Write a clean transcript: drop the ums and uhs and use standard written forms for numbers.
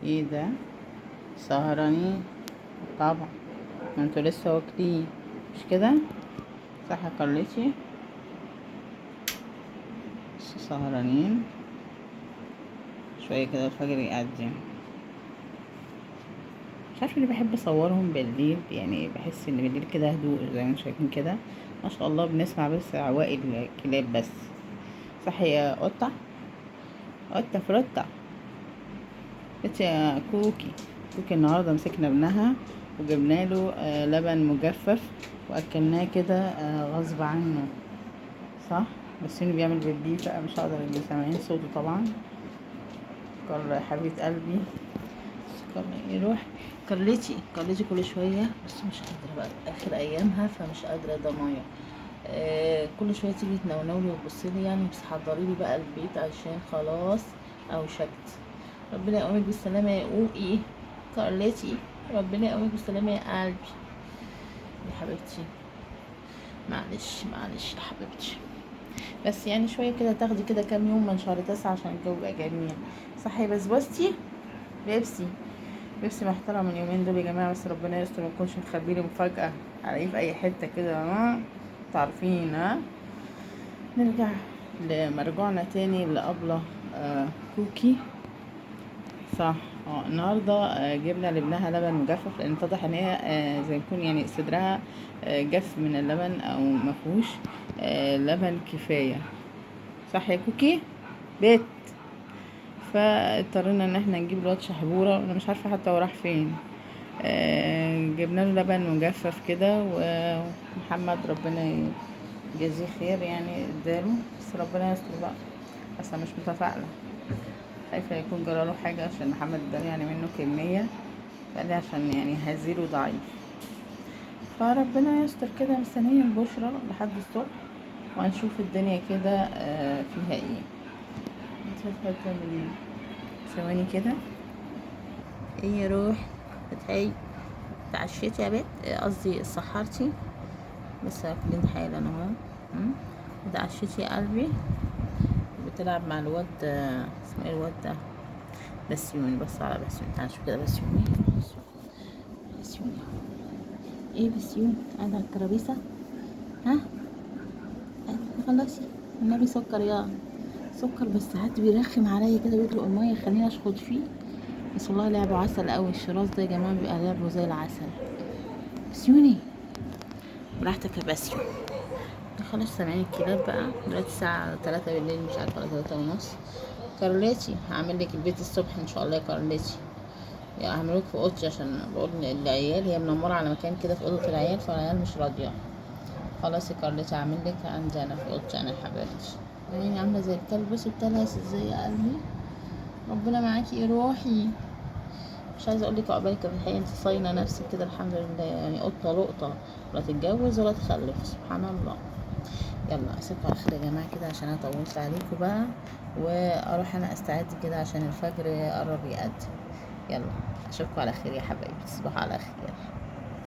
ايه ده؟ سهرانين طبعا، ما انتوا لسه واكلين مش كده؟ صح يا كارلتي؟ لسه سهرانين شوية كده الفجر يقدم. مش عارفه ليه بحب اصورهم بالليل، يعني بحس ان بالليل كده هدوء زي ما انتم شايفين كده ما شاء الله، بنسمع بس عوائل الكلاب بس. صح يا قطة؟ قطة فروتة. بس يا كوكي، كوكي النهارده مسكنا ابنها وجبنا له لبن مجفف واكلناه كده غصب عنه، صح؟ بس انه بيعمل بيبي فمش هقدر اجيب، سامعين صوته طبعا. كار حبيبه قلبي، بس يروح كارلتي، كارلتي كل شوية، بس مش قادرة بقى اخر ايامها، فمش قادرة ضمايا. كل شوية تيجي تنونولي وتبصلي يعني، بس حضري لي بقى البيت عشان خلاص اوشكت. ربنا يقومك بالسلامة يا اوقي كارلتي، ربنا يقومك بالسلامة يا قلبي يا حبيبتي. معلش معلش يا حبيبتي، بس يعني شوية كده تاخدي كده كام يوم من شهر 9 عشان الجو يبقى جميل. صح يا بسبوستي؟ بيبسي، بيبسي محترمه من اليومين دول يا جماعة، بس ربنا يستر ما يكونش مخبي لي مفاجاة على ايه في اي حتة كده، ها تعرفين. ها نرجع لمرجوعنا تاني لأبلة كوكي. صح، النهارده جبنا لابنها لبن مجفف، لان اتضح ان هي زي يكون يعني صدرها جف من اللبن او مفهوش لبن كفاية. صح يا كوكي؟ بيت. فاضطرينا ان احنا نجيب الواد شحبوره، انا مش عارفه حتى هو راح فين. جبنا له لبن مجفف كده، ومحمد ربنا يجازيه خير يعني اداله، بس ربنا يستر بقى، بس انا مش متفائلة، خايفة يكون جراله حاجة عشان محمد ده يعني منه كمية، فقال لي عشان يعني هزيلة ضعيف، فربنا يستر كده. مستنيه البشرى لحد الصبح وهنشوف الدنيا كده فيها ايه. انت بتعمل ايه؟ ثواني كده. ايه يا روح فتحي، اتعشيتي يا بت؟ قصدي سحرتي، بس اكلين حالا اهو. اتعشيتي يا قلبي؟ بتلعب مع الواد، اسمه ايه الواد ده؟ بسيوني. بص على بسيوني، تعال شوف كده بسيوني، بسيوني ايه؟ بسيوني قاعد على الترابيزة. ها خلاص النبي سكر يا سكر، بس ساعات بيرخم عليا كده بيطلق المية يخليني اشخط فيه، بس والله لعبه عسل قوي الشراز ده يا جماعة، بيبقى لعبه زي العسل. بسيوني براحتك يا بسيون. خلاص سامعين الكلاب بقى. دلوقتي الساعة 3 بالليل، مش عارفة ولا 3:30. كارلتي هعمل لك البيت الصبح ان شاء الله يا كارلتي، يا هعملوك في اوضتي عشان بقول للعيال هي منمرة على مكان كده في اوضة العيال، فالعيال مش راضية. خلاص يا كارلتي هعمل لك عندي انا في اوضتي انا يا حبيبتي. عيني عاملة زي الكلب، بصي بتلهس ازاي يا قلبي، ربنا معاكي يا روحي. مش عايزه اقول لك عقبالك في الحقيقة، انت صاينه نفسك كده الحمد لله، يعني قطة لقطة، ولا تتجوز ولا تخلف، سبحان الله. يلا اسيبكم على خير يا جماعة كده عشان انا طولت عليكم بقى، واروح انا استعد كده عشان الفجر قرب يقدم. يلا اشوفكم على خير يا حبايبي، تصبحوا على خير.